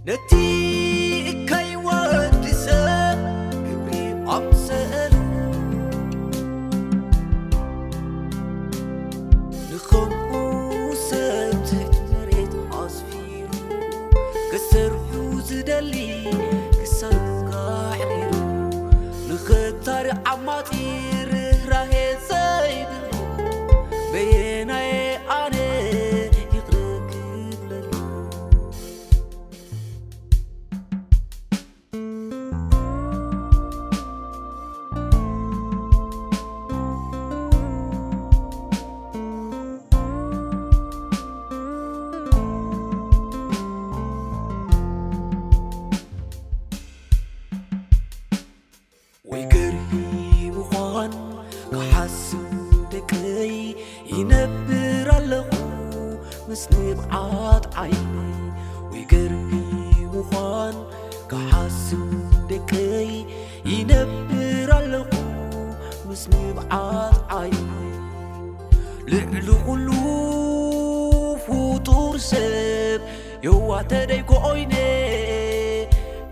ነቲ እካይ ወዲ ሰብ ግብሪ ኣምሰሉ ንኸምኡ ሰብ ትሕቲ መሬት ኣስፊሩ ክሰርሑ ዝደሊ ክሳዱ ኣሕሪሩ ንኸታሪ ዓማጺ ርህራሄ ዘይብሉ በየናየ ኣነ ይቕረ ክብለሉ። ወይ ገርሂ ምዃን ክሓስብ ደቀይ ይነብር ኣለኹ ምስ ንብዓት ዓይነይ። ወይ ገርሂ ምዃን ክሓስብ ደቀይ ይነብር ኣለኹ ምስ ንብዓት ዓይነይ። ልዕሊ ኩሉ ፍጡር ሰብ የዋህ ተደይ ኮይነ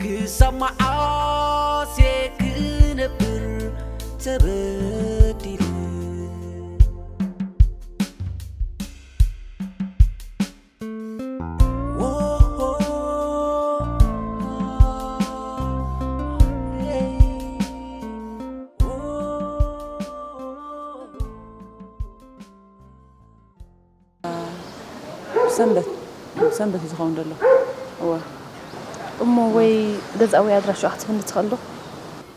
ክሳብ መዓስ እየ ክነብር ተበዲለ። ሰንበት ሰንበት እዩ ዝኸውን ዘሎ። እወ። እሞ ወይ ገዛ ወይ ኣድራሽኡ ክትህበኒ ትኽእል ዶ?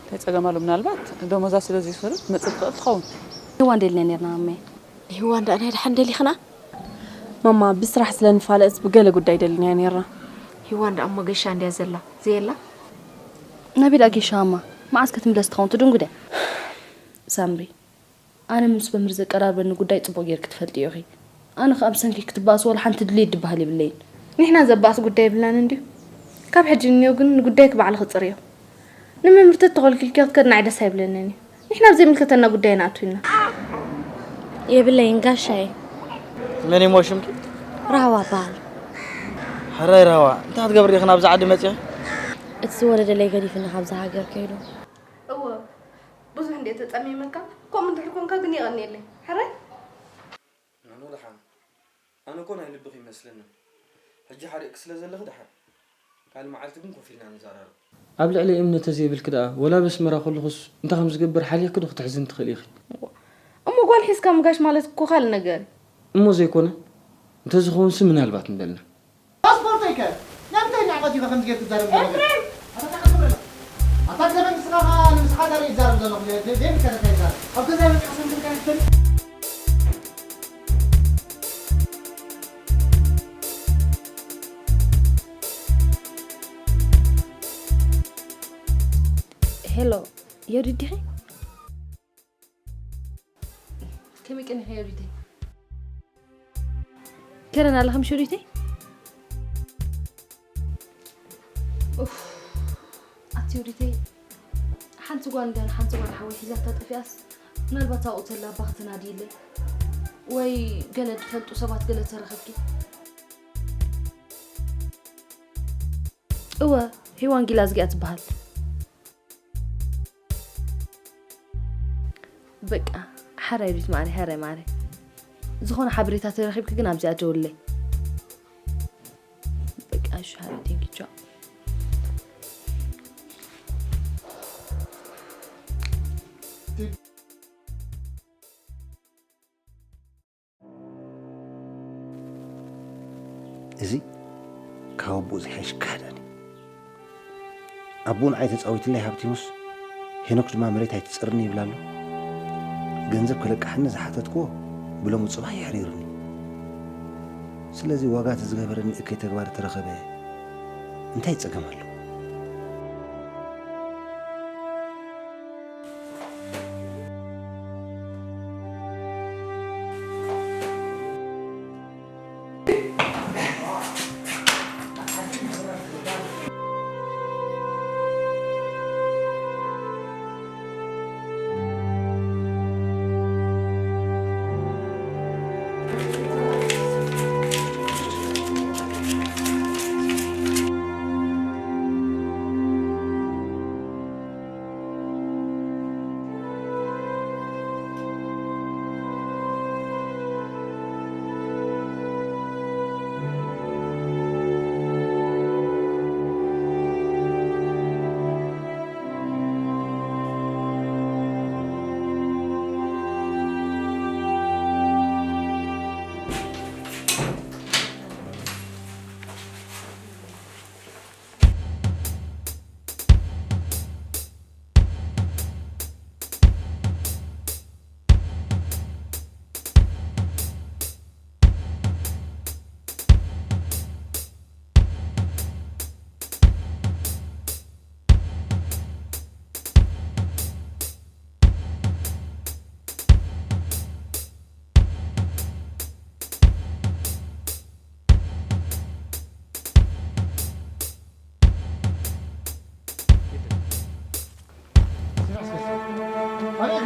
እንታይ ጸገም ኣሎ? ምናልባት ደሞዛ ስለ ዘይወሰደት ክትመጽእ ትኽእል ትኸውን። ሂዋ ንደሊ ኢና ነይርና ማመይ። ሂዋ ንደኣ ናይ ደሓን ደሊኽና? ማማ ብስራሕ ስለ ንፋለጥ ብገለ ጉዳይ ደሊና ኢና ነይርና። ሂዋ ንደኣ እሞ ገሻ እንድያ ዘላ ዘየላ? ናበይ ደኣ ጌሻ ማማ? መዓስ ክትምለስ ትኸውን ትድንጉ ድያ? ሳምሪ ኣነ ምስ መምህር ዘቀራርበኒ ጉዳይ ጽቡቕ ጌርኪ ትፈልጥዮ ኢኺ። ኣነ ከኣ ብሰንኪ ክትበኣስ ወላ ሓንቲ ድሌት ድበሃል የብለይን። ንሕና ዘባእስ ጉዳይ የብልናን እንድዩ። ካብ ሕጂ ንንየው ግን ንጉዳይኪ ባዕልኺ ጽርዮ። ንመምህር ተተኾልኪልኪ ክትከዲ ንዓይ ደስ ኣይብለንን እዩ። ንሕና ኣብ ዘይምልከተና ጉዳይ ኣይንኣቱ ኢና። የብለይን ጋሻየ። መን እሞ ሽምኪ? ራህዋ እበሃል። ሕራይ ራህዋ እንታይ ክትገብሪ ኢኺ ናብዚ ዓዲ መጺኺ? እቲ ዝወለደለይ ገዲፉኒ ካብዛ ሃገር ከይዱ። እወ ብዙሕ እንድየ ተጸሚመካ፣ ከምኡ እንድሕር ኮንካ ግን የቐንየለይ። ሕራይ። ናኖ ደሓን፣ ኣነ እኮ ናይ ልብኺ ይመስለኒ። ሕጂ ሓሪቕኪ ስለ ዘለኺ ደሓን፣ ካልእ መዓልቲ ግን ኮፍ ኢልና ንዘራረብ። ኣብ ልዕለይ እምነት ተዘይብልኪ ደኣ፣ ወላ ኣብ ኣስመራ ከለኹስ እንታይ ከም ዝገብር ሓሊኽኪ ዶ ክትሕዝኒ ትኽእሊ ኢኺ? እሞ ጓል ሒዝካ ምጋሽ ማለት እኮ ካልእ ነገር እዩ። እሞ ዘይኮነ? እንተዝኸውንሲ ምናልባት ምበልና። ፓስፖርተይ ከ ናብታይ እናዕቐት ኢኻ ከምዚ ጌርካ ትዛረብ ዘለኻ? ኤፍሬም! ኣታ ከዓት በል። ኣታ ዘበን ንስኻ ኸኣ ንምስሓት ኣረ ይዛረብ ዘለኹ ዘይምልከተካ ይዛረብ። ኣብ ገዛይ መጺኻ ሰምተልካ ይትፈል። ሄሎ ዮዲት ዲኺ? ከመይ ቀኒኺ ዮዲተይ? ከረን ኣለኺ ምሽ ዮዲተይ? ኡፍ ኣቲ ዮዲተይ ሓንቲ ጓል እንድያ ንሓንቲ ጓል ሓወይ ሒዛታ ጠፊኣስ ምናልባት ኣብኡ ተላ እባ ክትናድይለይ ወይ ገለ ትፈልጡ ሰባት ገለ ተረኸብኪ። እወ ሂዋን ጊላዝጊ እያ ትበሃል። በቃ ሓራይ ዲት ማሪ ሓራይ ማሪ ዝኾነ ሓበሬታ ተረኺብኪ ግን ኣብዚኣ ደውለይ። በቃ እሺ ሓራይ ቴንኪ ቻው። እዚ ካብ ኣቦኡ ዝሓይሽ ካህዳን እዩ። ኣቦኡ ንዓይ ተጻዊትለይ ሃብቲሙስ ሄኖክ ድማ መሬት ኣይትጸርኒ ይብል ኣሎ። ገንዘብ ከለቅሓኒ ዝሓተትክዎ ብሎሚ ጽባሕ የሕሪሩኒ። ስለዚ ዋጋ እቲ ዝገበረኒ እከይ ተግባር ተረኸበ እንታይ ጸገም ኣሎ?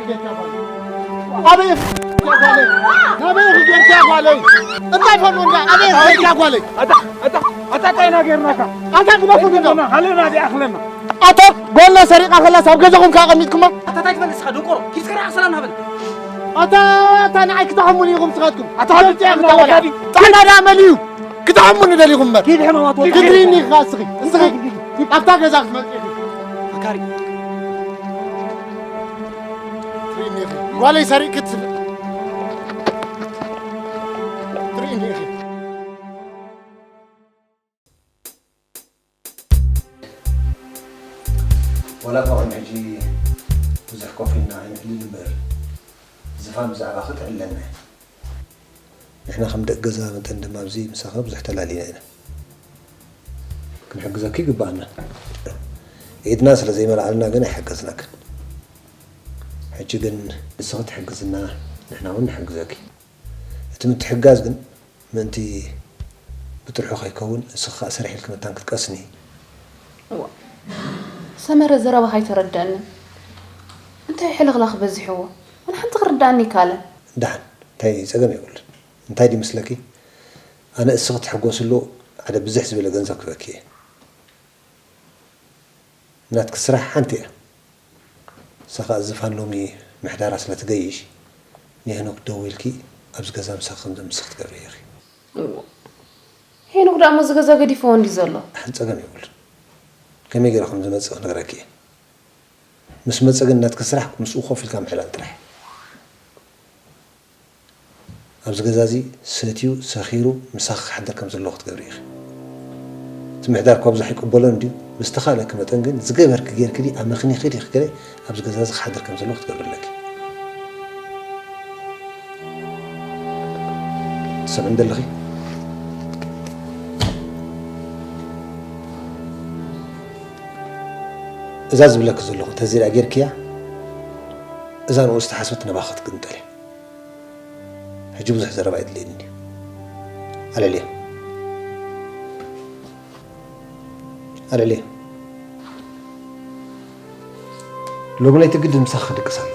ኣበይ ጌርካ ጓለይ? ናበይ ጌርካ ጓለይ? እንታይ ፈኑ እንዳ ኣበይ ጌርካ ጓለይ? ኣታ ኣታ ኣታ እንታይ ኢና ጌርናካ? ኣታ ግደፉ ግደፉ። ሃለና ዲኣኽለና። ኣታ ጓልና ሰሪቓ ከላስ ኣብ ገዛኹም ከኣ ኣቐሚጥኩማ? ኣታ እንታይ ትፈልጥ ንስኻ ደንቆሮ? ኪድ ስከራ ሰላም ናበል። ኣታ ኣታ ንዓይ ክትሓሙኒ ኢኹም ንስኻትኩም። ኣታ ሓንቲ ገልጺ ኣታ ወላዲ። ጻዕዳ ደኣ መን እዩ? ክትሓሙኒ ደሊኹም እምበር። ኪድ ሕማማት ወላዲ። ክትሪኒ ኢኻ እስኺ። እስኺ ኣብታ ገዛ ክትመጽእ ኢኺ። ፈካሪ። ትሪኒ ኢኺ። ጓለይ ሰሪቕ ክትስልእ። ትሪኒ ኢኺ። ዋላ እኳ ቅድሚ ሕጂ ብዙሕ ኮፍ ኢልና ኣይንዕልል እምበር፣ ዝፋን ብዛዕባኺ ጥዕለና እያ። ንሕና ከም ደቂ ገዛ መጠን ድማ ኣብዚ ምሳኺ ብዙሕ ተላሊና ኢና። ክንሕግዘኪ ይግብኣና። ኢድና ስለ ዘይመልኣልና ግን ኣይሓገዝናክን። ሕጂ ግን ንስኺ ትሕግዝና፣ ንሕና እውን ንሕግዘኪ። እቲ ምትሕግጋዝ ግን ምእንቲ ብጥርሑ ከይከውን፣ ንስኺ ከኣ ስርሒ ኢልኪ መታን ክትቀስኒ። እዋ፣ ሰመረ ዘረባኻ ኣይተረድኣንን። እንታይ ሕልኽላኽ በዚሕዎ? ዋላ ሓንቲ ክርድኣኒ ኣይከኣለን። ደሓን፣ እንታይ ጸገም የብሉን። እንታይ ድዩ መስለኪ? ኣነ እስኺ ትሕጎስሉ ሓደ ብዝሕ ዝበለ ገንዘብ ክህበኪ እየ። ናትኪ ስራሕ ሓንቲ እያ። ንሳ ኸኣ ዝፋን ሎሚ ምሕዳራ ስለ ትገይሽ፣ ንሄኖክ ደዊልኪ ኣብዚ ገዛ ምሳኺ ከም ዘምስኽ ክትገብርዮ ኢኺ። እዎ። ሄኖክ ደኣ እሞ እዚ ገዛ ገዲፍዎ እንድዩ ዘሎ። ሓንቲ ጸገም የብሉን። ከመይ ገይረ ከም ዝመጽእ ክነግረኪ እየ። ምስ መጸ ግን ናትኪ ስራሕ ምስኡ ኮፍ ኢልካ ምሕላል ጥራሕ። ኣብዚ ገዛ እዚ ሰትዩ ሰኺሩ ምሳኺ ክሓድር ከም ዘለዎ ክትገብሪ ኢኺ። እቲ ምሕዳር እኳ ብዙሕ ኣይቅበሎን ድዩ? ብዝተኻእለኪ መጠን ግን ዝገበርኪ ጌርኪ ድዩ ኣመኽኒኺ ዲኺ ገለ ኣብዚ ገዛ እዚ ክሓድር ከም ዘለዎ ክትገብሪ ኣለኪ። ትሰምዕኒ ዘለኺ? እዛ ዝብለኪ ዘለኹ እንተዘይኣ ጌርክያ፣ እዛ ንኡ ዝተሓስበት ናባኺ ክትግንጠል እያ። ሕጂ ብዙሕ ዘረባ ኣይድልየንን እዩ። ኣለልየ። ኣለልየ። ሎሚ ለይቲ ግድን ምሳኺ ክድቅስ ኣለዎ።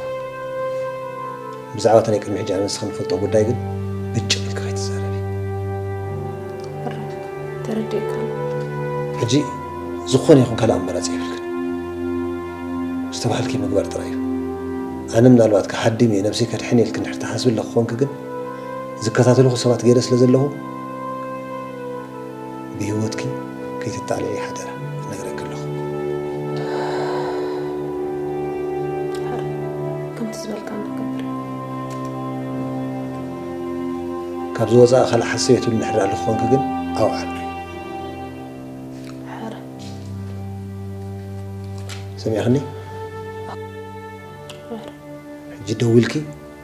ብዛዕባ እቲ ናይ ቅድሚ ሕጂ ኣነ ንስኺ ንፈልጦ ጉዳይ ግን ብጭቕ ኢልኪ ከይትዛረቢ። ሕራይ፣ ተረዲኤካ ኣለኹ። ሕጂ ዝኾነ ይኹን ካልእ ኣማራጺ የብልክን። ዝተባህልኪ ምግባር ጥራይ እዩ። ኣነ ምናልባት ክሃድም እየ፣ ነብሰይ ከድሕን እየ ኢልኪ እንድሕር ትሓስቢ ኣለኺ ኮንኪ ግን፣ ዝከታተልኹ ሰባት ገይረ ስለ ዘለኹ፣ ብህይወትኪ ከይትጣልዒ ሓደራ፣ እነግረኪ ኣለኹ። ሓራይ፣ ከምቲ ዝበልካኒ ክገብር እየ። ካብዚ ወጻኢ ካልእ ሓሳብ የትብልን፣ እንድሕር ኣሎ ክኾንኪ ግን ኣውዓል። ሓራይ። ሰሚዕኽኒ? ሓራይ። ሕጂ ደዊልኪ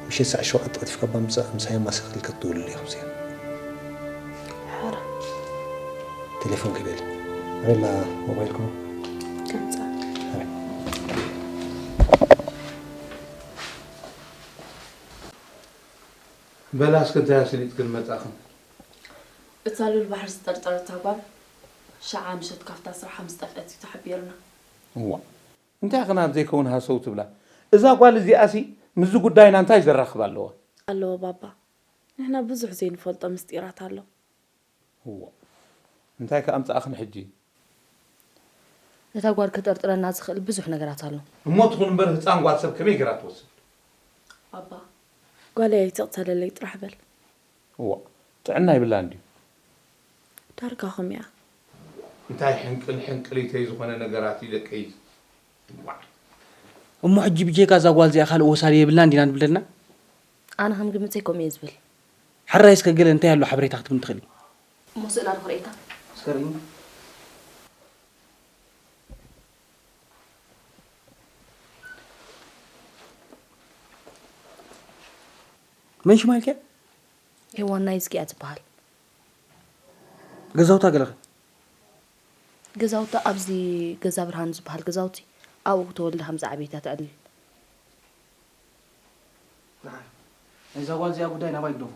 ምሸት ሰዓት ሸውዓተ ቀልጢፍካ እባ ምጻእ፣ ምሳይ ኣማሲኽልኪ ክትውልሉ ኢኹም እዚኣ። ሓራይ። ቴሌፎን ክብል። ኣበላ ሞባይልኩም? ከምጻ። ኣበይ? በላ እስከ እንታይ ኣስሊጥክን መጻእኽን? እታ ሉል ባሕሪ ዝጠርጠረታ ጓል ሸዓ ምሸት ካብታ ስራሕ ምስ ጠፍአት እዩ ተሓቢርና። እዋ፣ እንታይ ኸ ናብ ዘይከውን ሃሰው ትብላ? እዛ ጓል እዚኣሲ ምስዚ ጉዳይና እንታይ ዘራኽብ ኣለዋ? ኣለዎ ባባ፣ ንሕና ብዙሕ ዘይንፈልጦ ምስጢራት ኣሎ። እዋ፣ እንታይ ከ ኣምጻእኽን ሕጂ? ነታ ጓል ክጠርጥረና ዝኽእል ብዙሕ ነገራት ኣሎ። እሞ ትኹን እምበር ህጻን ጓል ሰብ ከመይ ገይራ ትወስድ? ኣባ፣ ጓለይ ኣይትቕተለለይ ጥራሕ በል። እዋ፣ ጥዕና ይብላን ድዩ? ዳርጋ ኸምያ። እንታይ ሕንቅል ሕንቅሊተይ ዝኾነ ነገራት እዩ ደቀይ። እዋ። እሞ ሕጂ ብጀካ እዛ ጓል እዚኣ ካልእ ወሳዲ የብልናን ዲና ንብል ዘለና? ኣነ ከም ግምተይ ከምኡ እየ ዝብል። ሕራይ እስከ ገለ እንታይ ኣሎ ሓበሬታ ክትብኒ ትኽእሊ? እሞ ስእላ ዶ ክርእየካ? እስከ ርእይኒ። መን ሽማ ኢልኪያ? ሄዋን ናይዝጊ እያ ትበሃል። ገዛውታ ገለኸ? ገዛውታ ኣብዚ ገዛ ብርሃን ዝበሃል ገዛውቲ ኣብኡ ተወልዳ ከም ዝዓበየት እያ ተዕልል። ንዓይ ናይዛ ጓል እዚኣ ጉዳይ ናባይ ግደፎ።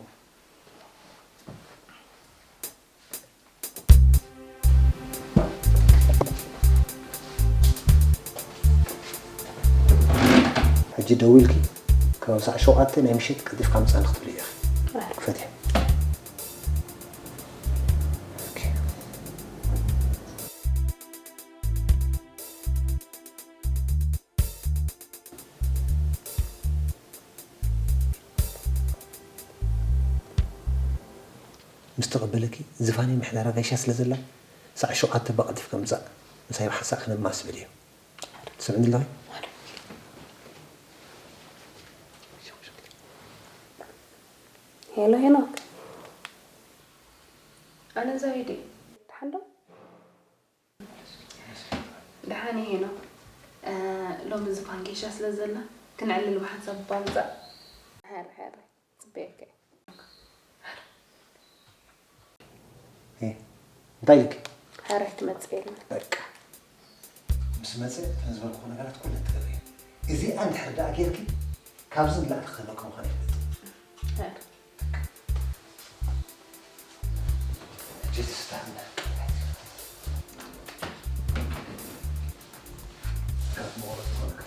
ሕጂ ደዊልኪ ከባቢ ሰዓት ሸውዓተ ናይ ምሸት ቀልጢፍካ ምጻእ ክትብሊ ኢኺ። ክፈትያ። ኦኬ። ምስ ተቐበለኪ ዝፋነይ ምሕዳራ ጋይሻ ስለ ዘላ፣ ሰዓት ሸውዓተ እባ ቀልጢፍካ ምጻእ። ምሳይ ብሓንሳእ ክነማስ በልዮ። ትሰምዕኒ ኣለኺ? ሄሎ ሄኖክ። ኣነ ዛይድ እየ። ደሓን ዶ? ደሓን እየ ሄኖክ። እ፣ ሎሚ ዝፋን ጌሻ ስለ ዘላ፣ ክነዕልል ብሓንሳብ እባ ምጻእ። ሕራይ፣ ሕራይ። ጽበየካ እየ። እ፣ እንታይ ኢልኪ? ሕራይ ትመጽእ የለን። በቃ። ምስ መጸ እተን ዝበልኩ ነገራት ኩለን ትገብሪ። እዚኣ እንድሕር ደኣ ጌርኪ፣ ካብዚ ንላዕሊ ክህበኪ ምዃነ ይፍለጥ። ሕራይ። ሕጂ ትስተሃነ። ካብ መወረት ኮንካ።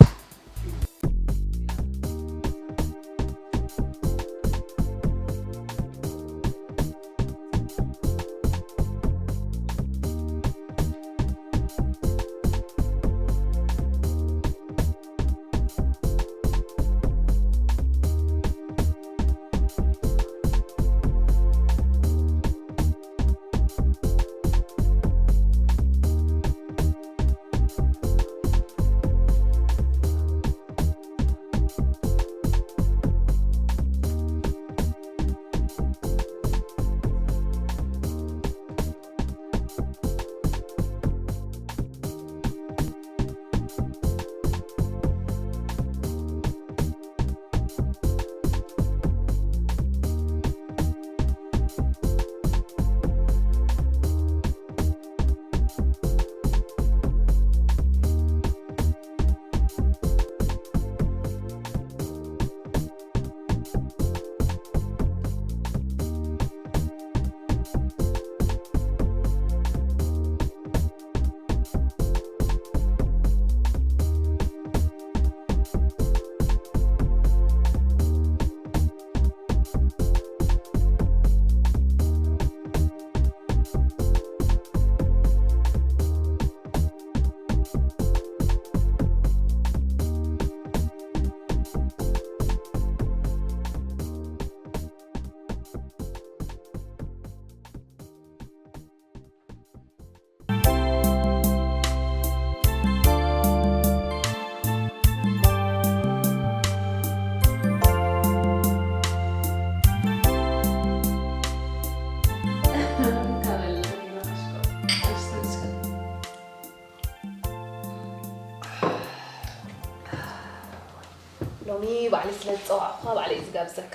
ሎሚ ባዕለይ ስለ ዝጸዋዕኩኻ ባዕለይ እየ ዝጋብዘካ።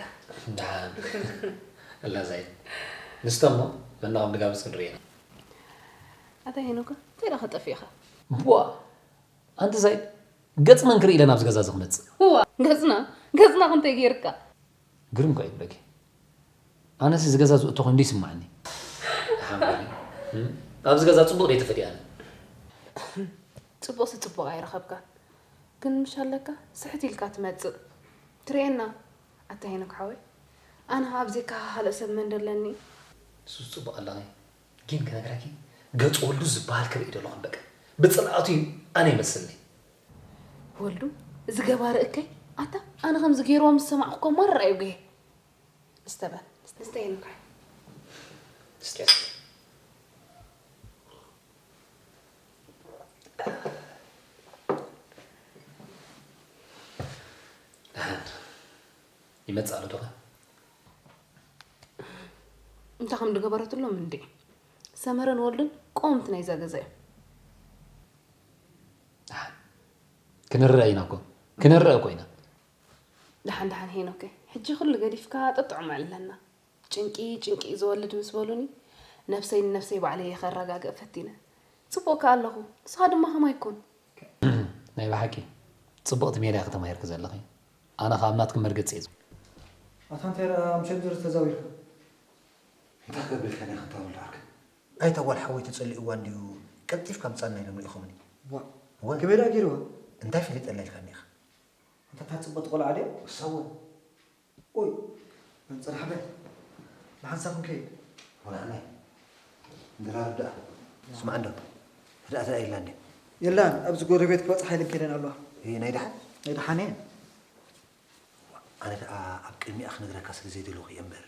ደሓን። እላ ዛይድ። ንስተ እሞ መናኹም ንጋብዝ ክንርኢ ኢና። ኣታ ሄኖክ፣ እንታይ ደኣ ከጠፊእኻ? ቡዋ! ኣንቲ ዛይድ፣ ገጽ መን ክርኢ ኢለ ናብዚ ገዛ እዚ ክመጽእ? እዋ፣ ገጽና? ገጽና ክንተይ ገይርካ? ግርም እኮ እዩ ብለኪ። ኣነስ እዚ ገዛ ዝእቶ ኮይኑ ይስማዓኒ። ሓምበል። እም? ኣብዚ ገዛ ጽቡቕ ደይ ተፈዲኣኒ። ጽቡቕሲ ጽቡቕ ኣይረኸብካን። ግን ምሽ ኣለካ ስሕት ኢልካ ትመጽእ። ትርእየና። ኣታ ሄኖክ ሓወይ፣ ኣነ ኸኣ ብዘይካ ካልእ ሰብ መን ደለኒ? ንሱስ ጽቡቕ ኣለኺ። ግን ክነግረኪ፣ ገጽ ወልዱ ዝበሃል ክርኢ ደለኹ እምበቀ። ብጽልኣቱ እዩ ኣነ ይመስልኒ። ወልዱ? እዚ ገባሪ እከይ? ኣታ፣ ኣነ ከምዚ ገይርዎ ምስ ሰማዕኩ እኮ ማራ እዩ ጉሄ። እስተ በል፣ እስተ ሄኖካይ። እስተ። ደሓን። ይመጽእ ኣሎ ዶ ኸ? እንታይ ከም ዝገበረትሎም እንዴ? ሰመረን ወልዱን ቀወምቲ ናይዛ ገዛ እዮም። ደሓን። ክንረአ ኢና እኮ። ክንረአ እኮ ኢና። ደሓን፣ ደሓን ሄኖከ። ሕጂ ኩሉ ገዲፍካ ጥጥዑም ኣዕልለና። ጭንቂ፣ ጭንቂ እዩ ዝወልድ ምስ በሉኒ፣ ነብሰይ ንነብሰይ ባዕለይ እየ ከረጋግእ ፈቲነ። ጽቡቕ ከኣ ኣለኹ። ንስኻ ድማ ከማይ ኩን። ናይ ብሓቂ ጽቡቕቲ ሜላ ኢኺ ተማሂርኪ ዘለኺ። ኣነ ከኣ ኣብ ናትኪ መርገጺ እየ ዝ- ኣታ እንታይ ደኣ ኣብ ሸገር ተዛዊርካ? እንታይ ክገብር ኢልካኒ ኢኻ እንታ ወልድ ዓርከይ? ኣይታ ጓል ሓወይ ተጸሊእዋ እንድዩ፣ ቀልጢፍካ ምጻና ኢሎም ልኢኾምኒ። ዋ፣ እወ። ከመይ ደኣ ገይርዋ? እንታይ ፈሊጠላ ኢልካኒ ኢኻ? እንተ እታ ጽብቕቲ ቆልዓ ድያ? እሳ እውን። ኦይ፣ ጽናሕ በል። ንሓንሳብ ክንከይድ። ወላ ኣነ። እንድራር ደኣ። ስማዕ እንዶ። ህድኣት ደኣ የላን ድዩ? የላን፣ ኣብዚ ጎረቤት ክበጽሓ ኢለን ከይደን ኣለዋ። እይ፣ ናይ ደሓን? ናይ ደሓን እየን። ኣነ ደኣ ኣብ ቅድሚኣ ክነግረካ ስለ ዘይደለኹ እየ እምበር፣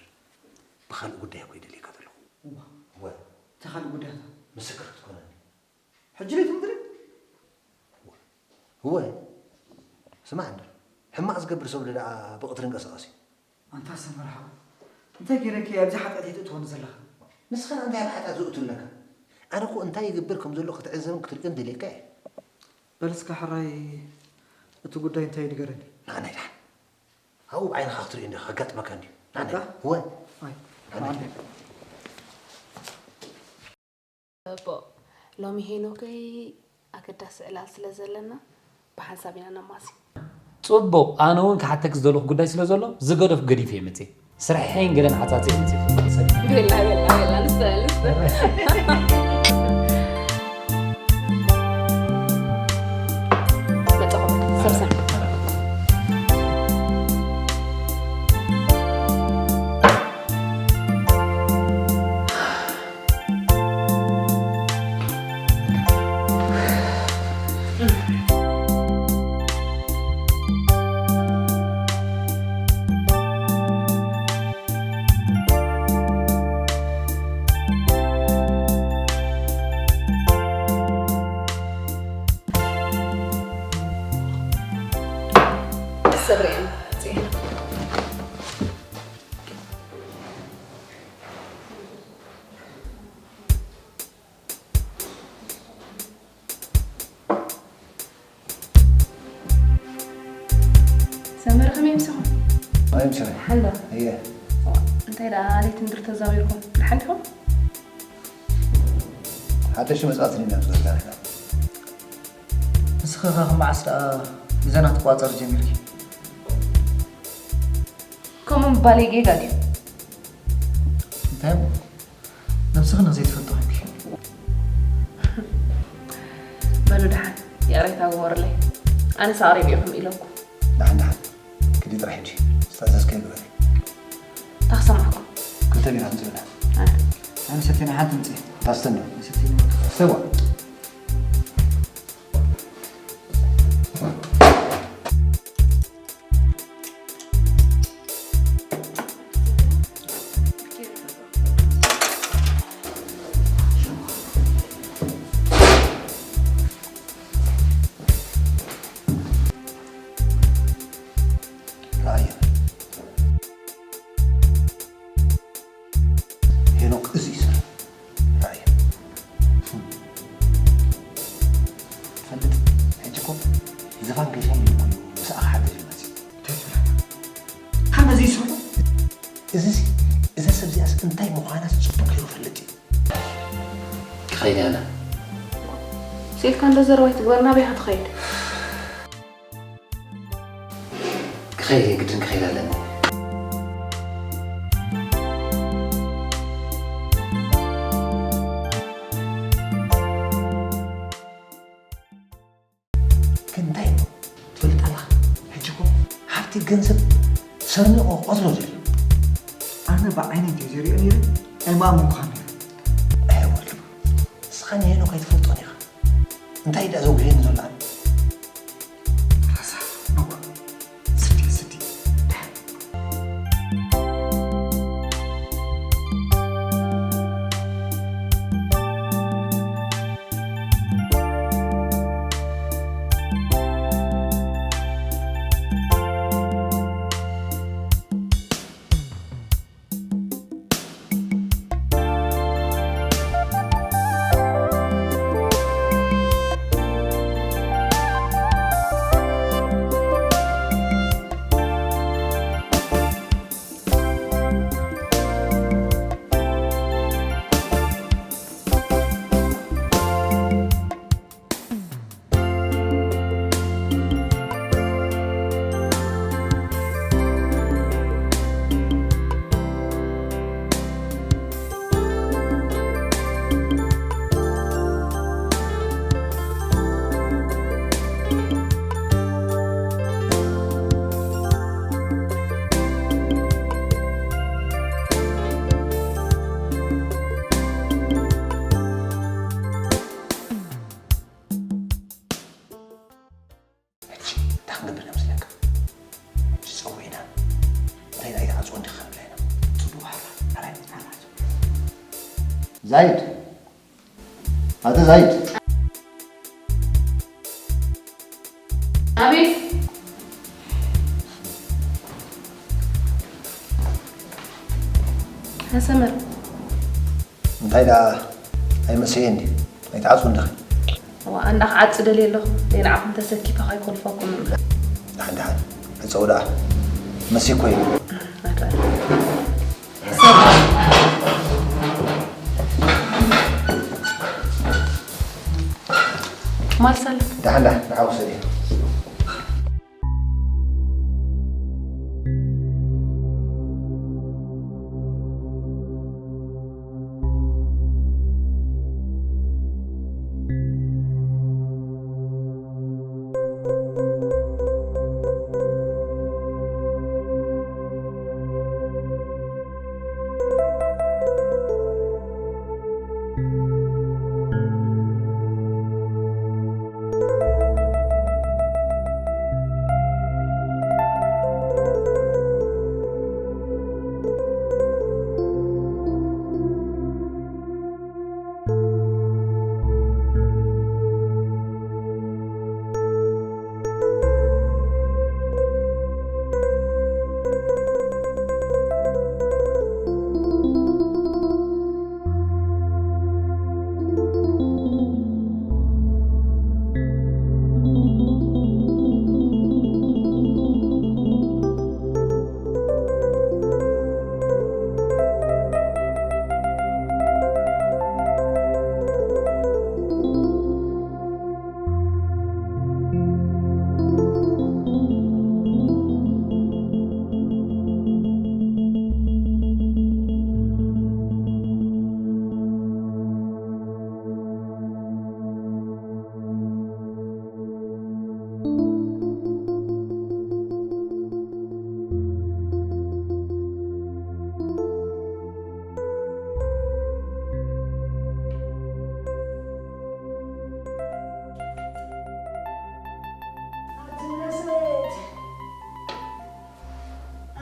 ብኻልእ ጉዳይ እኮ ይደልየካ ዘለኹ። እዋ። እወ። እንታይ ካልእ ጉዳያታ? ምስክር ክትኮነኒ። ሕጂ ለይቲ ምድሪ? እወ። ስማዕ እንዶ፣ ሕማቕ ዝገብር ሰብ ደኣ ብቕትሪ እንቀሳቐስ እዩ። ኣንታ ሰመር ሓው፣ እንታይ ገይረኪ ኣብዚ ሓጢኣት እየ ትእትወኒ ዘለኻ? ንስኻ እንታይ ኣብ ሓጢኣት ዝእቱ ኣለካ? ኣነ እኮ እንታይ ይገብር ከም ዘሎ ክትዕዘብን ክትርእዮን ደልየካ እየ። በል እስከ ሕራይ እቲ ጉዳይ እንታይ እዩ ንገረኒ። ንዓናይ ደሓን። ኣብኡ ብዓይንኻ ክትርእዮ እንዲኻ፣ ከጋጥመካ እንድዩ። ንዓናይ። በቃ? እወ። ኣይ፣ ንዓናይ። ኣንዴ። ጽቡቕ። ሎሚ ሄኖከይ ኣገዳሲ ዕላል ስለ ዘለና ብሓንሳብ ኢና ነማሲ። ጽቡቕ። ኣነ እውን ክሓተኪ ዝደለኹ ጉዳይ ስለ ዘሎ ዝገደፍኩ ገዲፈ እየ መጽየ። ስርሐይን ገለን ዓጻጽየ መጽየ። ቤላ፣ ቤላ፣ ቤላ፣ ንስተ፣ ንስተ። መጻኹ፣ ሰብሰብ። ሰብረን። ሰመረ ከመይ ምሳኹም? ኣይ፣ ምሳይ። ሓሎ። እየ። እንታይ ደኣ ለይቲ ምድሪ ተዛዊርኩም? ደሓን ዲኹም? ሓደሽቲ መጻእቲ ኢና ንብለካ ኣለና። ንስኺ ኸ መዓስ ደኣ ሚዛና ትቆጻጸሪ ጀሚርኪ? ከምኡ ምባለይ ጌጋ ድዩ? እንታይ እሞ? ነብስኺ ንዘይትፈልጦ ኮይንኪ። በሉ ደሓን፣ ይቕሬታ ግበሩለይ። ኣነስ ኣቕሪበ ኢኹም ኢለኩም። ደሓን፣ ደሓን። ክዲ ጥራሕ ሕጂ። ዝተኣዘዝካዮ ግበሪ። እንታይ ክሰምዓኩም? ክልተ ቢራ ኣምፅኡልና። ኣነ። ኣነ ሰቲና ሓንቲ ምፅእ። ታስተን ዶ? ሰቲና። ሰዋ። ራእያ። ሄኖክ እዚ እዩ ስራሕ። ራእያ። ትፈልጥ፣ ሕጂ እኮ ዝፋን ገሻይ እዩ እኮ ምስኣ ክሓግዝ እዩ መፂኡ። እንታይ ትብል ኣለኻ? ካብ ነዚ ይስሕቡ? እዚ ሲ፣ እዛ ሰብ እዚኣስ እንታይ ምዃናስ ጽቡቕ ገይሩ ይፈልጥ እዩ። ክኸይድ እየ ኣነ። ስኢልካ እንዶ ዘረባ ኣይትግበር፣ ናበይ ኢኻ ትኸይድ? ክኸይድ እየ፣ ግድን ክኸይድ ኣለኒ። ግን እንታይ እሞ ትፈልጥ ኣለኻ? ሕጂ እኮ ሃብቲ ገንዘብ ሰርኒቑ ቆጽሎ ዘሎ። ኣነ ብዓይነይ እንተዘይሪኦ ነይረ ኣይምኣመንኩኻን ነይረ። ኣየ ወልዱ፣ ንስኻ ንሄኖክ ኣይትፈልጦን ኢኻ። እንታይ ደኣ ዘጉህየኒ ዘሎ ኣነ? ረሳ፣ እዋ፣ ስዲ፣ ስዲ፣ ደሓን። ዛይድ፣ ኣቶ ዛይድ። ኣቤት። ኣሰመር። እንታይ ደኣ ኣይመሰየን ድዩ? ኣይትዓጹ እንዲኺ። እዋ፣ ኣንዳ ክዓጽ ደልየ ኣለኹ። ደይ ንዓኹም ተሰኪፈ ከይኮልፈኩም እምበር። ደሓን፣ ደሓን። ዕጸው ደኣ። መሲኮ እዩ። ኣታ። ማርሳል። ደሓን፣ ደሓን። ንዓ ውሰድዮ።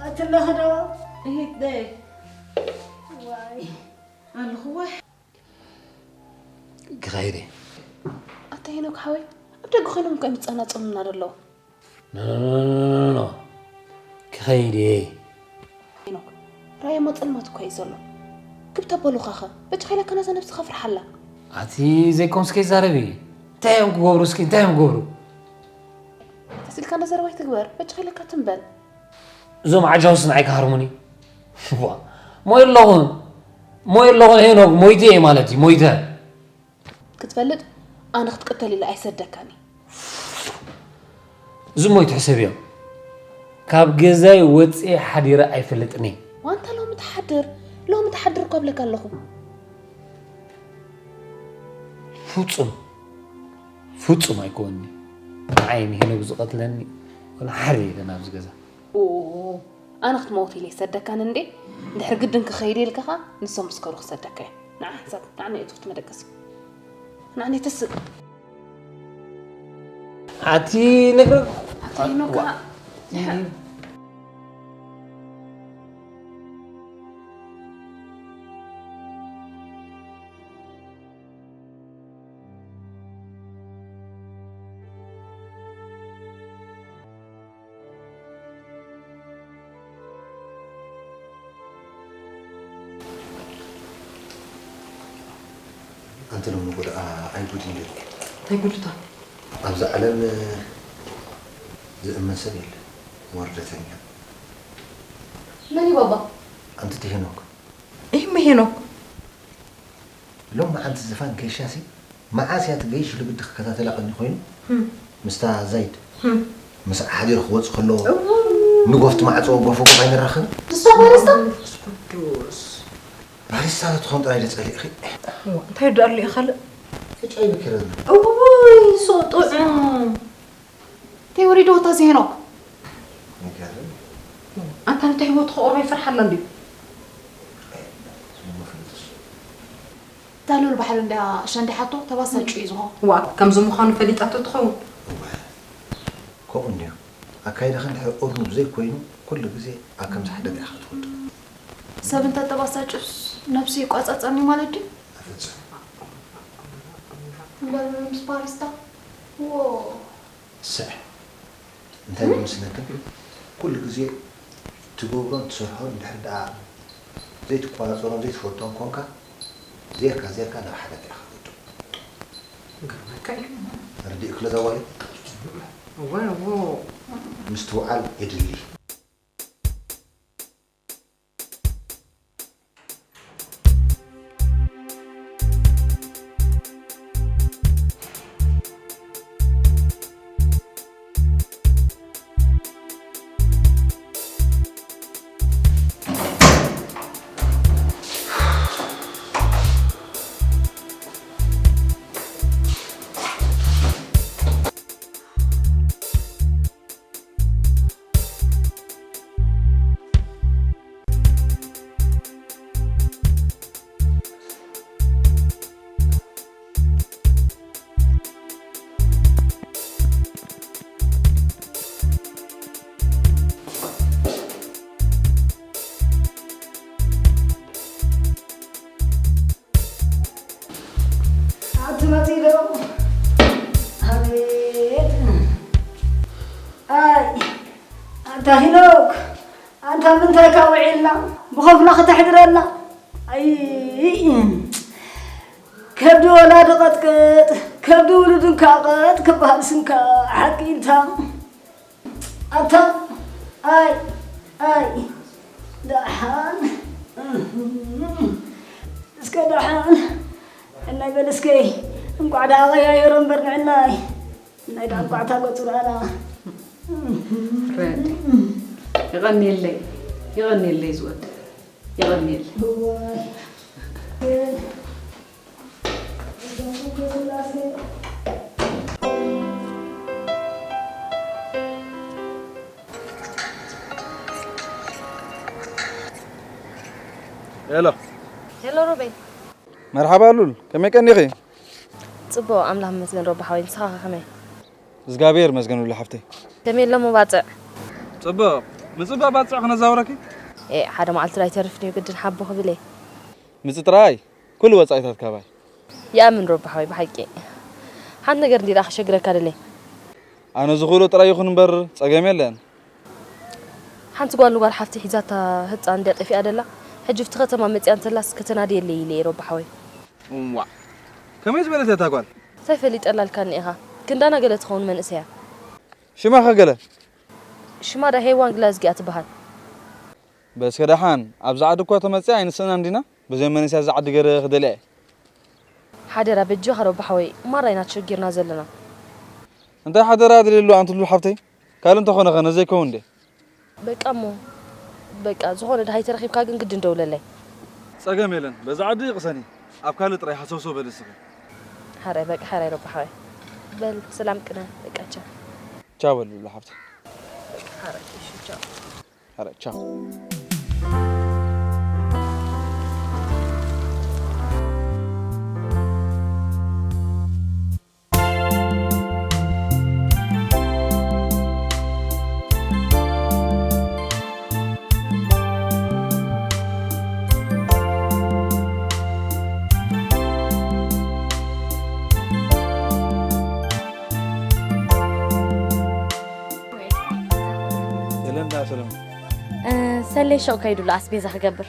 ኣትለኽዶ? እሂት ደይ። ዋይ። ኣለኹ ወይ? ክኸይድ እየ። ኣታ ሄኖክ ሓወይ፣ ኣብ ደገ ኮይኖም እኮ እዮም ዝጸናጸኑና ዘለዉ። ኖ፣ ኖ፣ ኖ፣ ኖ፣ ኖ፣ ኖ። ክኸይድ እየ። ሄኖክ፣ ራእዮሞ ጸልማት እኮ እዩ ዘሎ። ክብ ተበሉኻኸ፣ በጃኻ ኢለካ ነዛ ነብስኻ ፍርሓላ። ኣቲ ዘይኮንስ ከይዛረቢ። እንታይ እዮም ክገብሩ እስኪ፣ እንታይ እዮም ክገብሩ? ቀስ ኢልካ እንዳ ዘረባ ኣይትግበር፣ በጃኻ ኢለካ ትም በል። እዞም ዓጃውስ ንዓይ ክሃርሙኒ? ዋ፣ ሞይ ኣለኹን። ሞይ ኣለኹን ሄኖክ፣ ሞይተ እየ ማለት እዩ፣ ሞይተ። ክትፈልጥ፣ ኣነ ክትቅተል ኢለ ኣይሰደካን እየ። እዚ ሞይቱ ሕሰብዮ። ካብ ገዛይ ወፅየ ሓዲረ ኣይፈልጥን እየ። ዋንታ ሎሚ ትሓድር፣ ሎሚ ትሓድር እኳ እብለካ ኣለኹ። ፍጹም፣ ፍጹም ኣይኮንኒ። ንዓይ ንሄኖክ ዝቐትለኒ ወላ ሓደ የለን ኣብዚ ገዛ። ኦ፣ ኣነ ክትመውት ኢለ ይሰደካን እንዴ? እንድሕር ግድን ክኸይድ ኢልካ ኸኣ ንሶም ምስከሩ ክሰደካ እየ። ንዓ ሕሳብ፣ ንዓ ንእቱ ክትመደቀሲ። ንዓ ንተስእ። ኣቲ ነግረክ። ኣቲ ሄኖክ ዋ። ከኣ። ኣንቲ ሎሚ እኮ ደኣ ኣይጉድ እንዲልኪ። እንታይ ጉድ እታ? ኣብዚ ዓለም ዝእመን ሰብ የለን። ወርደተኛ። መን እዩ ባባ? ኣንቲ እቲ ሄኖክ። እሂ፣ እመ ሄኖክ። ሎም መዓልቲ ዝፋን ገይሻሲ፣ መዓስ እያ እቲ ገይሽ ልግዲ ክከታተላ ቀኒ ኮይኑ? ህም። ምስታ ዛይድ። ህም። ምስኣ ሓዲሩ ክወጽእ ከሎ፣ እው። ንጎፍቲ ማዕጾ ጎፈ ጎፍ ኣይንራኸብን? ንሳ ባሪስታ? መንፈስ ቅዱስ። ባሪስታ ትኾን ጥራይ ደጸሊእኺ። እዋ፣ እንታይ ደኣ ኣሎ እዩ ካልእ? ኤች ኣይ ቪ ከይረ ዘሎ። እውይ፣ ሶ ጥዑም። እንታይ ወሪድዎ እታ እዚ ሄኖክ? ይገርም። ኣንታ ነቲ ህይወቱ ክቕርቦ ይፈርሓ ኣሎ እንድዩ። እሞ ፍልጥስ። እታ ሉል ባሕሪ እንድያ ሸንዲሓቶ ተባሳጩ እዩ ዝኾን። ዋ፣ ከምዚ ምዃኑ ፈሊጣቶ ትኸውን። እወ፣ ከምኡ እንድዩ። ኣካይዳኺ እንድሕር እርኑብ ዘይኮይኑ፣ ኩሉ ግዜ ኣብ ከምዚ ሓደጋ ኢኻ ትወድቕ። ሰብ እንተተባሳጩስ ነብሱ ይቋጻጸኒ ማለት ድዩ? ኣፍ ምስ ባሪስታ? ዎ። ስዕ፣ እንታይ ይመስለካ? ኩሉ ግዜ ትገብሮን ትሰርሖን እንድሕር ደኣ ዘይትቆጻጸሮን ዘይትፈልጦን ኮንካ፣ ዜርካ ዜርካ ናብ ሓደጋ ኢኻ ትወድቕ። ይገርመካ እዩ። ርዲእክ ለዛ ጓለይ? እወ፣ እወ። ምስትውዓል የድሊ። ኣቲ መጺእ ዶ? ኣቤት። ኣይ፣ ኣታ ሄኖክ፣ ኣንታ ምንታይ ካብ ውዒልና ብኸፍላ ከተሕድረና? ኣይ፣ ከብዲ ወላዲ ቀጥቅጥ፣ ከብዲ ውሉድ እንካቐጥ ክበሃል ስንካ ሓቂ ኢልታ። ኣታ፣ ኣይ፣ ኣይ፣ ደሓን። እስከ ደሓን። እናይ በል እስከ፣ እንቋዕ ደኣ ቀያየሮ እምበር ንዕናይ። ናይ ደኣ እንቋዕ ታገጹ ረኣና። ፍረድ። የቐንየለይ፣ የቐንየለይ ዝወድ። የቐንየለይ። እዋይ። ሄሎ። ሄሎ ሮቤል። መርሓባ ሉል፣ ከመይ ቀኒኺ? ጽቡቕ፣ ኣምላኽ ይመስገን ሮቢ ሓወይ፣ ንስኻ ከ ከመይ? እግዚኣብሔር ይመስገን ሉል ሓፍተይ። ከመይ ኣሎ መባጽዕ? ጽቡቕ፣ ምጽባእ ባጽዕ ክነዛውረኪ? ኤ፣ ሓደ መዓልቲ ዶ ኣይተርፍን እዩ፣ ግድን ሓቦ ክብል እየ። ምጽ ጥራይ፣ ኩሉ ወጻኢታት ካባይ። ይኣምን ሮቢ ሓወይ፣ ብሓቂ። ሓንቲ ነገር እንዲ ደኣ ክሸግረካ ደለየ። ኣነ ዝኽእሎ ጥራይ ይኹን እምበር ጸገም የለን። ሓንቲ ጓል ንጓል ሓፍቲ ሒዛታ ህጻን እንድያ ጠፊኣ ደላ። ሕጂ ኣብቲ ከተማ መጺኣ እንተላስ ከተናድየለይ ኢለ እየ ሮቢ ሓወይ። እዋእ፣ ከመይ ዝበለት እያ እታ ጓል? እንታይ ፈሊጠላልካኒ ኢኻ? ክንዳና ገለ ትኸውን መንእሰይ እያ። ሽማ ኸ ገለ? ሽማ ዳ ሄዋን ግላዝጊ እያ ትበሃል። በስከ ደሓን፣ ኣብዚ ዓዲ እኳ ተመጺኣ ኣይንስእናን ዲና? ብዘይ መንእሰያት እዚ ዓዲ ገለ ክደልያ እየ። ሓደራ በጃኻ ሮቢ ሓወይ፣ ማራ ኢና ተሸጊርና ዘለና። እንታይ ሓደራ ኣድልየሉ ኣንቲ ሉል ሓፍተይ? ካልእ እንተኾነ ኸ ነዘይከውን እንዴ? በቃ እሞ፣ በቃ፣ ዝኾነ ደሃይ ተረኺብካ ግን ግድን ደውለለይ። ጸገም የለን፣ በዛ ዓዲ ቅሰኒ፣ ኣብ ካልእ ጥራይ ሃሰውሰው በሊ እስኺ። ሓራይ፣ በቃ፣ ሓራይ ረባ ሓራይ። በል፣ ሰላም ቅነ፣ በቃ፣ ቻው። ቻው በል ሉላ ሓፍተይ። በቃ፣ ሓራይ፣ እሺ፣ ቻው። ሓራይ፣ ቻው። የለን ዳ ሰለሙ። እ፣ ሰሌ ሹቕ ከይዱ ኣሎ ኣስቤዛ ክገብር።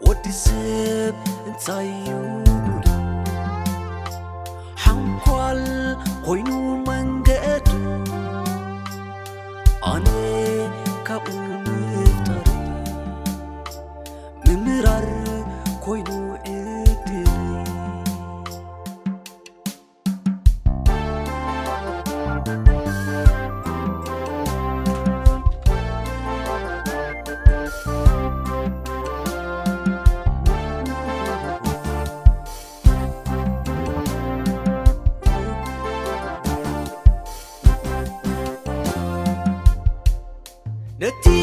ወዲ ሰብ እንታይ እዩ ጉዱ? ሓንኳል ኮይኑ መንገዱ፣ ኣነ ካብኡ ምፍጣር፣ ምምራር ኮይኑ ዕድል። ነቲ